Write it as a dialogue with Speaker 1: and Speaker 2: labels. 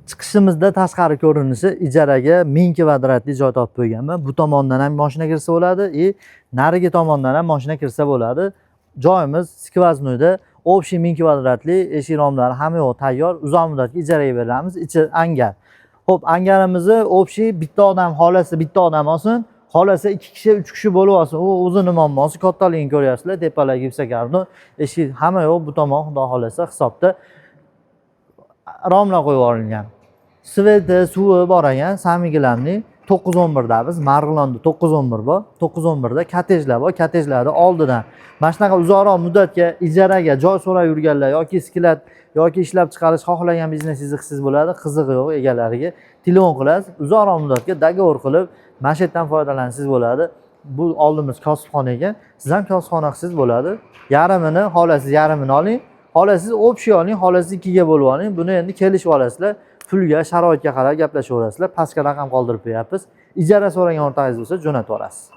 Speaker 1: Chiqishimizda tashqari ko'rinishi, ijaraga 1000 kvadratli joy topib qo'yganman. Bu tomondan ham mashina kirsa bo'ladi и narigi tomondan ham mashina kirsa bo'ladi. Joyimiz сквозной da, общий 1000 kvadratli, eshik romlari hamma yoq tayyor, uzoq muddatga ijaraga beramiz. Ichi angar. Xo'p, angarimizni общий bitta odam xohlasa bitta odam olsin, xohlasa ikki kishi, uch kishi bo'lib olsin. U o'zini muammosi, kattaligini ko'ryapsizlar, tepalar gipsokarton, eshik hamma yoq bu tomon, xudo xohlasa, hisobda romlar qo'yib yuborilgan. Свет i, suvi bor ekan, самый главный 911 damiz. Marg'ilonda 911 bor. 911 da kottejlar bor. Kottejlarni oldidan mana shunaqa uzoqroq muddatga ijaraga joy so'rab yurganlar yoki склад yoki ishlab chiqarish xohlagan biznesingizni qilsangiz bo'ladi. Qizig'i yo'q egalariga. Telefon qilasiz, uzoqroq muddatga договор qilib, mana shu yerdan foydalansangiz bo'ladi. Bu oldimiz kosibxona ekan. Siz ham kosibxona qilsangiz bo'ladi. Yarmini xohlasangiz, yarmini oling. Xohlasangiz, общий oling, xohlasangiz, ikkiga bo'lib oling. Buni endi kelishib olasizlar. Pulga, sharoitga qarab gaplashaverasizlar. Pastga raqam qoldirib qo'yapmiz. Ijara so'ragan o'rtog'ingiz bo'lsa, jo'natib yuborasiz.